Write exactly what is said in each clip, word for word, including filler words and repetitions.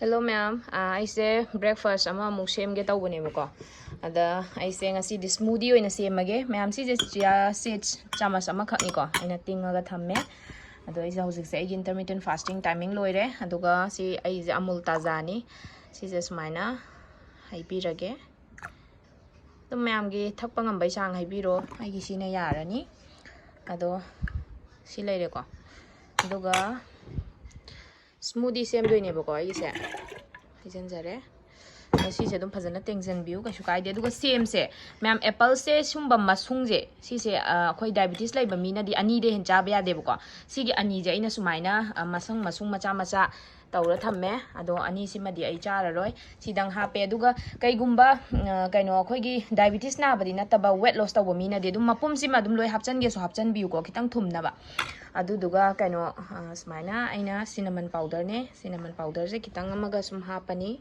Hello ꯃꯌꯥꯝ, ꯑꯥ, ꯑꯩꯁꯦ breakfast ꯑꯃꯃꯨꯛ ꯁꯦꯝꯒꯦ ꯇꯧꯕꯅꯦꯕꯀꯣ꯫ ꯑꯗ ꯑꯩꯁꯦ ꯉꯁꯤꯗꯤ smoothie ꯑꯣꯏꯅ ꯁꯦꯝꯃꯒꯦ꯫ ꯃꯌꯥꯝ, ꯁꯤꯁꯦ chia seeds ꯆꯥꯃꯁ ꯑꯃꯈꯛꯅꯤꯀꯣ ꯑꯩꯅ ꯇꯤꯡꯉꯒ ꯊꯝꯃꯦ꯫ ꯑꯗꯣ ꯑꯩꯁꯦ ꯍꯧꯖꯤꯛꯁꯦ ꯑꯩꯒꯤ intermittent fasting timing ꯂꯣꯏꯔꯦ꯫ ꯑꯗꯨꯒ ꯁꯤ ꯑꯩꯁꯦ Amul Tazaꯅꯤ꯫ ꯁꯤꯁꯦ ꯁꯨꯃꯥꯏꯅ ꯍꯩꯕꯤꯔꯒꯦ꯫ ꯑꯗꯨꯝ ꯃꯌꯥꯝꯒꯤ ꯊꯛꯄ ꯉꯝꯕꯩ ꯆꯥꯡ ꯍꯩꯕꯤꯔꯣ꯫ ꯑꯩꯒꯤ ꯁꯤꯅ ꯌꯥꯔꯅꯤ꯫ ꯑꯗꯣ ꯁꯤ ꯂꯩꯔꯦꯀꯣ꯫ ꯑꯗꯨꯒ smoothie ꯁꯦꯝꯗꯣꯏꯅꯦꯕꯀꯣ ꯑꯩꯒꯤꯁꯦ꯫ ꯍꯩꯖꯤꯟꯖꯔꯦ꯫ ꯑꯗꯣ ꯁꯤꯁꯦ ꯑꯗꯨꯝ ꯐꯖꯅ ꯇꯦꯡꯖꯟꯕꯤꯌꯨ, ꯀꯩꯁꯨ ꯀꯥꯏꯗꯦ꯫ ꯑꯗꯨꯒ ꯁꯦꯝꯁꯦ, ꯃꯌꯥꯝ, appleꯁꯦ ꯁꯨꯝꯕ ꯃꯁꯨꯡꯁꯦ, ꯁꯤꯁꯦ, ꯑ, ꯑꯩꯈꯣꯏ diabetes ꯂꯩꯕ ꯃꯤꯅꯗꯤ ꯑꯅꯤꯗꯩ ꯍꯦꯟꯅ ꯆꯥꯕ ꯌꯥꯗꯦꯕꯀꯣ꯫ ꯁꯤꯒꯤ ꯑꯅꯤꯁꯦ ꯑꯩꯅ ꯁꯨꯃꯥꯏꯅ, ꯑ, ꯃꯁꯨꯡ ꯃꯁꯨꯡ ꯃꯆꯥ ꯃꯆꯥ ꯇꯧꯔ ꯊꯝꯃꯦ꯫ ꯑꯗꯣ ꯑꯅꯤꯁꯤꯃꯗꯤ ꯑꯩ ꯆꯥꯔꯔꯣꯏ꯫ ꯁꯤꯗꯪ ꯍꯥꯞꯄꯦ꯫ ꯑꯗꯨꯒ ꯀꯩꯒꯨꯝꯕ, ꯑ, ꯀꯩꯅꯣ, ꯑꯩꯈꯣꯏꯒꯤ diabetes ꯅꯥꯕꯗꯤ ꯅꯠꯇꯕ weight loss ꯇꯧꯕ ꯃꯤꯅꯗꯤ ꯑꯗꯨꯝ ꯃꯄꯨꯝꯁꯤꯃ ꯑꯗꯨꯝ ꯂꯣꯏ ꯍꯥꯞꯆꯟꯒꯦꯁꯨ ꯍꯥꯞꯆꯟꯕꯤꯌꯨꯀꯣ, ꯈꯤꯇꯪ ꯊꯨꯝꯅꯕ꯫ ꯑꯗꯨꯗꯨꯒ ꯀꯩꯅꯣ, ꯑ, ꯁꯨꯃꯥꯏꯅ ꯑꯩꯅ cinnamon powderꯅꯦ꯫ Cinnamon powderꯁꯦ ꯈꯤꯇꯪ ꯑꯃꯒ ꯁꯨꯝ ꯍꯥꯞꯄꯅꯤ꯫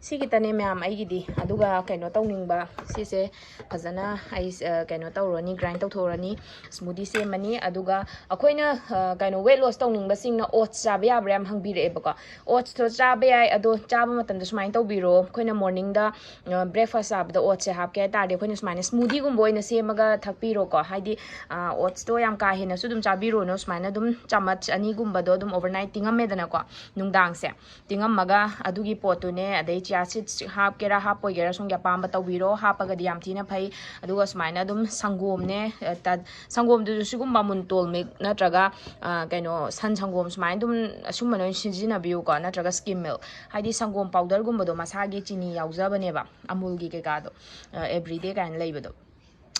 ꯁꯤ ꯈꯤꯇꯅꯦ ꯃꯌꯥꯝ ꯑꯩꯒꯤꯗꯤ꯫ ꯑꯗꯨꯒ ꯀꯩꯅꯣ ꯇꯧꯅꯤꯡꯕ, ꯁꯤꯁꯦ ꯐꯖꯅ ꯑꯩ, ꯑ, ꯀꯩꯅꯣ ꯇꯧꯔꯅꯤ, grind ꯇꯧꯊꯣꯛꯑꯅꯤ, smoothie ꯁꯦꯝꯃꯅꯤ꯫ ꯑꯗꯨꯒ ꯑꯩꯈꯣꯏꯅ, ꯑ, ꯀꯩꯅꯣ, weight loss ꯇꯧꯅꯤꯡꯕꯁꯤꯡꯅ oats ꯆꯥꯕ ꯌꯥꯕ꯭ꯔꯥ ꯌꯥꯝ ꯍꯪꯕꯤꯔꯛꯑꯦꯕꯀꯣ꯫ Oatsꯇꯣ ꯆꯥꯕ ꯌꯥꯏ, ꯑꯗꯣ ꯆꯥꯕ ꯃꯇꯝꯗ ꯁꯨꯃꯥꯏꯅ ꯇꯧꯕꯤꯔꯣ꯫ ꯑꯩꯈꯣꯏꯅ morningꯗ, ꯑ, breakfast ꯆꯥꯕꯗ oatsꯁꯦ ꯍꯥꯞꯀꯦ ꯍꯥꯏ ꯇꯥꯔꯗꯤ, ꯑꯩꯈꯣꯏꯅ ꯁꯨꯃꯥꯏꯅ smoothieꯒꯨꯝꯕ ꯑꯣꯏꯅ ꯁꯦꯝꯃꯒ ꯊꯛꯄꯤꯔꯣꯀꯣ꯫ ꯍꯥꯏꯗꯤ, ꯑ, oatsꯇꯣ ꯌꯥꯝ ꯀꯥ ꯍꯦꯟꯅꯁꯨ ꯑꯗꯨꯝ ꯆꯥꯕꯤꯔꯨꯅꯨ꯫ ꯁꯨꯃꯥꯏꯅ ꯑꯗꯨꯝ ꯆꯥꯃꯁ ꯑꯅꯤꯒꯨꯝꯕꯗꯣ ꯑꯗꯨꯝ overnight ꯇꯤꯡꯉꯝꯃꯦꯗꯅꯀꯣ, ꯅꯨꯡꯗꯥꯡꯁꯦ꯫ ꯇꯤꯡꯉꯝꯃꯒ ꯑꯗꯨꯒꯤ ꯄꯣꯠꯇꯨꯅꯦ, ꯑꯗꯩ chia seeds ꯍꯥꯞꯀꯦꯔꯥ ꯍꯥꯞꯄꯣꯏꯒꯦꯔꯥ ꯁꯣꯝꯒꯤ ꯑꯄꯥꯝꯕ ꯇꯧꯕꯤꯔꯣ, ꯍꯥꯞꯄꯒꯗꯤ ꯌꯥꯝ ꯊꯤꯅ ꯐꯩ꯫ ꯑꯗꯨꯒ ꯁꯨꯃꯥꯏꯅ ꯑꯗꯨꯝ ꯁꯪꯒꯣꯝꯅꯦ, ꯑ, ꯇ-, ꯁꯪꯒꯣꯝꯗꯨꯁꯨ ꯁꯤꯒꯨꯝꯕ Amul milk ꯅꯠꯇ꯭ꯔꯒ, ꯑ, ꯀꯩꯅꯣ, ꯁꯟ ꯁꯪꯒꯣꯝ ꯁꯨꯃꯥꯏꯅ ꯑꯗꯨꯝ ꯑꯁꯨꯝꯕꯅ ꯑꯣꯏꯅ ꯁꯤꯖꯤꯟꯅꯕꯤꯌꯨꯀꯣ, ꯅꯠꯇ꯭ꯔꯒ skim milk꯫ ꯍꯥꯏꯗꯤ ꯁꯪꯒꯣꯝ powderꯒꯨꯝꯕꯗꯣ ꯃꯁꯥꯒꯤ ꯆꯤꯅꯤ ꯌꯥꯎꯖꯕꯅꯦꯕ, Amulꯒꯤ ꯀꯩꯀꯥꯗꯣ, ꯑ, everyday ꯀꯥꯏꯅ ꯂꯩꯕꯗꯣ꯫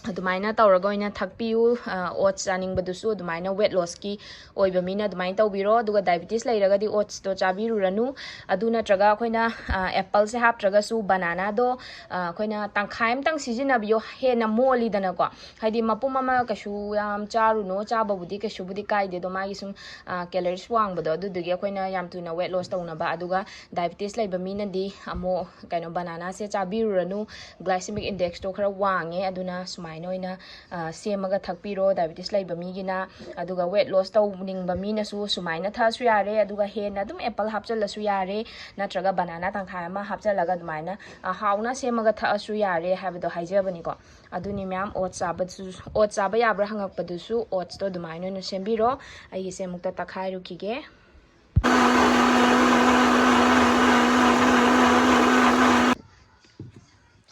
ꯑꯗꯨꯃꯥꯏꯅ ꯇꯧꯔꯒ ꯑꯣꯏꯅ ꯊꯛꯄꯤꯌꯨ꯫ ꯑ, oats ꯆꯥꯅꯤꯡꯕꯗꯨꯁꯨ ꯑꯗꯨꯃꯥꯏꯅ weight lossꯀꯤ ꯑꯣꯏꯕ ꯃꯤꯅ ꯑꯗꯨꯃꯥꯏꯅ ꯇꯧꯕꯤꯔꯣ꯫ ꯑꯗꯨꯒ diabetes ꯂꯩꯔꯒꯗꯤ oatsꯇꯣ ꯆꯥꯕꯤꯔꯨꯔꯅꯨ꯫ ꯑꯗꯨ ꯅꯠꯇ꯭ꯔꯒ ꯑꯩꯈꯣꯏꯅ, ꯑ, appleꯁꯦ ꯍꯥꯞꯇ꯭ꯔꯒꯁꯨ bananaꯗꯣ, ꯑ, ꯑꯩꯈꯣꯏꯅ ꯇꯪꯈꯥꯏ ꯑꯃꯇꯪ ꯁꯤꯖꯤꯟꯅꯕꯤꯌꯣ, ꯍꯦꯟꯅ ꯃꯣꯜꯂꯤꯗꯅꯀꯣ꯫ ꯍꯥꯏꯗꯤ ꯃꯄꯨꯝ ꯑꯃ ꯀꯩꯁꯨ ꯌꯥꯝ ꯆꯥꯔꯨꯅꯨ, ꯆꯥꯕꯕꯨꯗꯤ ꯀꯩꯁꯨꯕꯨꯗꯤ ꯀꯥꯏꯗꯦ, ꯑꯗꯣ ꯃꯥꯒꯤ ꯁꯨꯝ, ꯑ, calories ꯋꯥꯡꯕꯗꯣ, ꯑꯗꯨꯗꯨꯒꯤ ꯑꯩꯈꯣꯏꯅ ꯌꯥꯝ ꯊꯨꯅ weight loss ꯇꯧꯅꯕ꯫ ꯑꯗꯨꯒ diabetes ꯂꯩꯕ ꯃꯤꯅꯗꯤ ꯑꯃꯨꯛ ꯀꯩꯅꯣ, bananaꯁꯦ ꯆꯥꯕꯤꯔꯨꯔꯅꯨ, glycemic indexꯇꯣ ꯈꯔ ꯋꯥꯡꯉꯦ, ꯑꯗꯨꯅ ꯁꯨꯃꯥꯏꯅ ꯑꯗꯨꯃꯥꯏꯅ ꯑꯣꯏꯅ ꯁꯦꯝꯃꯒ ꯊꯛꯄꯤꯔꯣ ꯗꯥꯏꯕꯤꯇꯤꯁ ꯂꯩꯕ ꯃꯤꯒꯤꯅ꯫ ꯑꯗꯨꯒ ꯋꯦꯠ ꯂꯣꯁ ꯇꯧꯅꯤꯡꯕ ꯃꯤꯅꯁꯨ ꯁꯨꯃꯥꯏꯅ ꯊꯛꯑꯁꯨ ꯌꯥꯔꯦ, ꯑꯗꯨꯒ ꯍꯦꯟꯅ ꯑꯗꯨꯝ ꯑꯦꯄꯜ ꯍꯥꯞꯆꯜꯂꯁꯨ ꯌꯥꯔꯦ, ꯅꯠꯇ꯭ꯔꯒ ꯕꯅꯥꯅꯥ ꯇꯪꯈꯥꯏ ꯑꯃ ꯍꯥꯞꯆꯜꯂꯒ ꯑꯗꯨꯃꯥꯏꯅ ꯍꯥꯎꯅ ꯁꯦꯝꯃꯒ ꯊꯛꯑꯁꯨ ꯌꯥꯔꯦ ꯍꯥꯏꯕꯗꯣ ꯍꯥꯏꯖꯕꯅꯤꯀꯣ꯫ ꯑꯗꯨꯅꯤ ꯃꯌꯥꯝ, ꯑꯣꯠꯁ ꯆꯥꯕꯗꯨꯁꯨ, ꯑꯣꯠꯁ ꯆꯥꯕ ꯌꯥꯕ꯭ꯔꯥ ꯍꯪꯉꯛꯄꯗꯨꯁꯨ ꯑꯣꯠꯁꯇꯣ ꯑꯗꯨꯃꯥꯏꯅ ꯑꯣꯏꯅ ꯁꯦꯝꯕꯤꯔꯣ꯫ ꯑꯩꯒꯤꯁꯦ ꯑꯃꯨꯛꯇ ꯇꯛꯈꯥꯏꯔꯨꯈꯤꯒꯦ꯫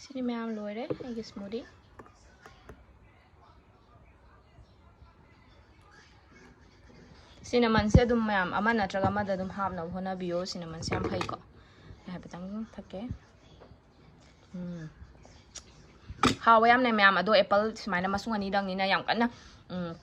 ꯁꯤꯅꯤ ꯃꯌꯥꯝ, ꯂꯣꯏꯔꯦ ꯑꯩꯒꯤ ꯁ꯭ꯃꯨꯗꯤ꯫ ꯁꯤꯅꯃꯟꯁꯦ ꯑꯗꯨꯝ ꯃꯌꯥꯝ ꯑꯃ ꯅꯠꯇ꯭ꯔꯒ ꯑꯃꯗ ꯑꯗꯨꯝ ꯍꯥꯞꯅꯕ ꯍꯣꯠꯅꯕꯤꯌꯣ꯫ ꯁꯤꯅꯃꯟꯁꯦ ꯌꯥꯝ ꯐꯩꯀꯣ꯫ ꯑꯩ ꯍꯥꯏꯐꯦꯠꯇꯪ ꯊꯛꯀꯦ꯫ ꯎꯝ꯫ ꯍꯥꯎꯋꯦ ꯌꯥꯝꯅ ꯃꯌꯥꯝ꯫ ꯑꯗꯣ ꯑꯦꯄꯜ ꯁꯨꯃꯥꯏꯅ ꯃꯁꯨꯡ ꯑꯅꯤꯗꯪꯅꯤꯅ ꯌꯥꯝ ꯀꯟꯅ, ꯎꯝ,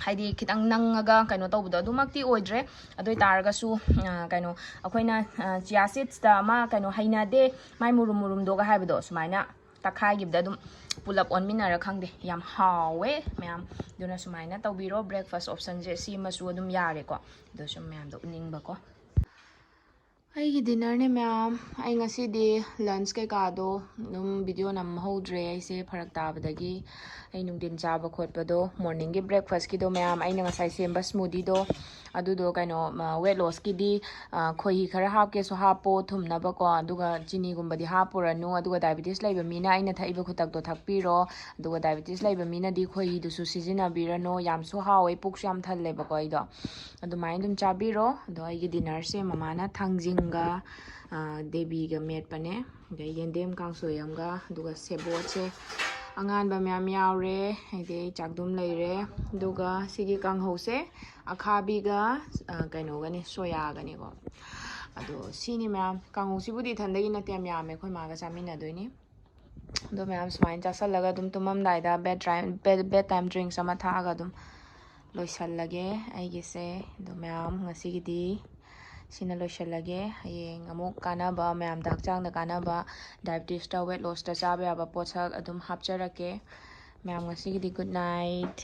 ꯍꯥꯏꯗꯤ ꯈꯤꯇꯪ ꯅꯪꯉꯒ ꯀꯩꯅꯣ ꯇꯧꯕꯗꯣ ꯑꯗꯨꯃꯛꯇꯤ ꯑꯣꯏꯗ꯭ꯔꯦ꯫ ꯑꯗꯨ ꯑꯣꯏ ꯇꯥꯔꯒꯁꯨ, ꯑ, ꯀꯩꯅꯣ, ꯑꯩꯈꯣꯏꯅ, ꯑ, ꯆꯤꯌꯥ ꯁꯤꯗꯁꯇ ꯑꯃ ꯀꯩꯅꯣ ꯍꯩꯅꯗꯦ, ꯃꯥꯏ ꯃꯨꯔꯨꯝ ꯃꯨꯔꯨꯝꯗꯣꯒ ꯍꯥꯏꯕꯗꯣ, ꯁꯨꯃꯥꯏꯅ ꯇꯛꯈꯥꯏꯈꯤꯕꯗ ꯑꯗꯨꯝ ꯄꯨꯂꯞ ꯑꯣꯟꯃꯤꯟꯅꯔ ꯈꯪꯗꯦ꯫ ꯌꯥꯝ ꯍꯥꯎꯋꯦ ꯃꯌꯥꯝ꯫ ꯑꯗꯨꯅ ꯁꯨꯃꯥꯏꯅ ꯇꯧꯕꯤꯔꯣ꯫ ꯕ꯭ꯔꯦꯛꯐꯥꯁ ꯑꯣꯞꯁꯟꯁꯦ ꯁꯤꯃꯁꯨ ꯑꯗꯨꯝ ꯌꯥꯔꯦꯀꯣ꯫ ꯑꯗꯣ ꯁꯨꯝ ꯃꯌꯥꯝꯗ ꯎꯠꯅꯤꯡꯕꯀꯣ꯫ ꯑꯩꯒꯤ ꯗꯤꯟꯅꯔꯅꯦ ꯃꯌꯥꯝ꯫ ꯑꯩ ꯉꯁꯤꯗꯤ ꯂꯟꯁ ꯀꯩꯀꯥꯗꯣ ꯑꯗꯨꯝ ꯚꯤꯗꯤꯑꯣ ꯅꯝꯍꯧꯗ꯭ꯔꯦ, ꯑꯩꯁꯦ ꯐꯔꯛ ꯇꯥꯕꯗꯒꯤ꯫ ꯑꯩ ꯅꯨꯡꯊꯤꯟ ꯆꯥꯕ ꯈꯣꯠꯄꯗꯣ, ꯃꯣꯔꯅꯤꯡꯒꯤ ꯕ꯭ꯔꯦꯛꯐꯥꯁꯀꯤꯗꯣ ꯃꯌꯥꯝ, ꯑꯩꯅ ꯉꯁꯥꯏ ꯁꯦꯝꯕ ꯁ꯭ꯃꯨꯗꯤꯗꯣ, ꯑꯗꯨꯗꯣ ꯀꯩꯅꯣ, ꯋꯦꯠ ꯂꯣꯁꯀꯤꯗꯤ, ꯑ, ꯈꯣꯏꯍꯤ ꯈꯔ ꯍꯥꯞꯀꯦꯁꯨ ꯍꯥꯞꯄꯣ ꯊꯨꯝꯅꯕꯀꯣ, ꯑꯗꯨꯒ ꯆꯤꯅꯤꯒꯨꯝꯕꯗꯤ ꯍꯥꯞꯄꯨꯔꯅꯨ꯫ ꯑꯗꯨꯒ ꯗꯥꯏꯕꯤꯇꯤꯁ ꯂꯩꯕ ꯃꯤꯅ ꯑꯩꯅ ꯊꯛꯏꯕ ꯈꯨꯇꯛꯇꯣ ꯊꯛꯄꯤꯔꯣ꯫ ꯑꯗꯨꯒ ꯗꯥꯏꯕꯤꯇꯤꯁ ꯂꯩꯕ ꯃꯤꯅꯗꯤ ꯈꯣꯏꯍꯤꯗꯨꯁꯨ ꯁꯤꯖꯤꯟꯅꯕꯤꯔꯅꯨ꯫ ꯌꯥꯝꯁꯨ ꯍꯥꯎꯋꯦ, ꯄꯨꯛꯁꯨ ꯌꯥꯝ ꯊꯜꯂꯦꯕꯀꯣ ꯑꯩꯗꯣ꯫ ꯑꯗꯨꯃꯥꯏꯅ ꯑꯗꯨꯝ ꯆꯥꯕꯤꯔꯣ꯫ ꯑꯗꯣ ꯑꯩꯒꯤ ꯗꯤꯟꯅꯔꯁꯦ ꯃꯃꯥꯅ ꯊꯥꯡꯖꯤꯡꯒ, ꯑ, ꯗꯦꯕꯤꯒ ꯃꯦꯠꯄꯅꯦ꯫ ꯑꯗꯩ ꯌꯦꯟꯗꯦꯝ ꯀꯥꯡꯁꯣꯏ ꯑꯃꯒ, ꯑꯗꯨꯒ ꯁꯦꯕꯣꯠꯁꯦ ꯑꯉꯥꯟꯕ ꯃꯌꯥꯝ ꯌꯥꯎꯔꯦ꯫ ꯍꯥꯏꯗꯤ ꯆꯥꯛꯗꯨꯝ ꯂꯩꯔꯦ꯫ ꯑꯗꯨꯒ ꯁꯤꯒꯤ ꯀꯥꯡꯍꯧꯁꯦ ꯑꯈꯥꯕꯤꯒ, ꯑ, ꯀꯩꯅꯣꯒꯅꯤ, ꯁꯣꯌꯥꯒꯅꯤꯀꯣ꯫ ꯑꯗꯣ ꯁꯤꯅꯤ ꯃꯌꯥꯝ꯫ ꯀꯥꯡꯍꯧꯁꯤꯕꯨꯗꯤ ꯏꯊꯟꯗꯒꯤ ꯅꯠꯇꯦ, ꯌꯥꯝ ꯌꯥꯝꯃꯦ, ꯑꯩꯈꯣꯏ ꯃꯥꯒ ꯆꯥꯃꯤꯟꯅꯗꯣꯏꯅꯤ꯫ ꯑꯗꯣ ꯃꯌꯥꯝ ꯁꯨꯃꯥꯏꯅ ꯆꯥꯁꯜꯂꯒ ꯑꯗꯨꯝ ꯇꯨꯝꯃꯝꯗꯥꯏꯗ bed time, bed, bed time drinks ꯑꯃ ꯊꯛꯑꯒ ꯑꯗꯨꯝ ꯂꯣꯏꯁꯜꯂꯒꯦ ꯑꯩꯒꯤꯁꯦ꯫ ꯑꯗꯣ ꯃꯌꯥꯝ ꯉꯁꯤꯒꯤꯗꯤ ꯁꯤꯅ ꯂꯣꯏꯁꯜꯂꯒꯦ꯫ ꯍꯌꯦꯡ ꯑꯃꯨꯛ ꯀꯥꯟꯅꯕ, ꯃꯌꯥꯝꯗ ꯍꯛꯆꯥꯡꯗ ꯀꯥꯟꯅꯕ, ꯗꯥꯏꯕꯤꯇꯤꯁꯇ, ꯋꯦꯠ ꯂꯣꯁꯇ ꯆꯥꯕ ꯌꯥꯕ ꯄꯣꯠꯁꯛ ꯑꯗꯨꯝ ꯍꯥꯞꯆꯔꯛꯀꯦ꯫ ꯃꯌꯥꯝ ꯉꯁꯤꯒꯤꯗꯤ good night꯫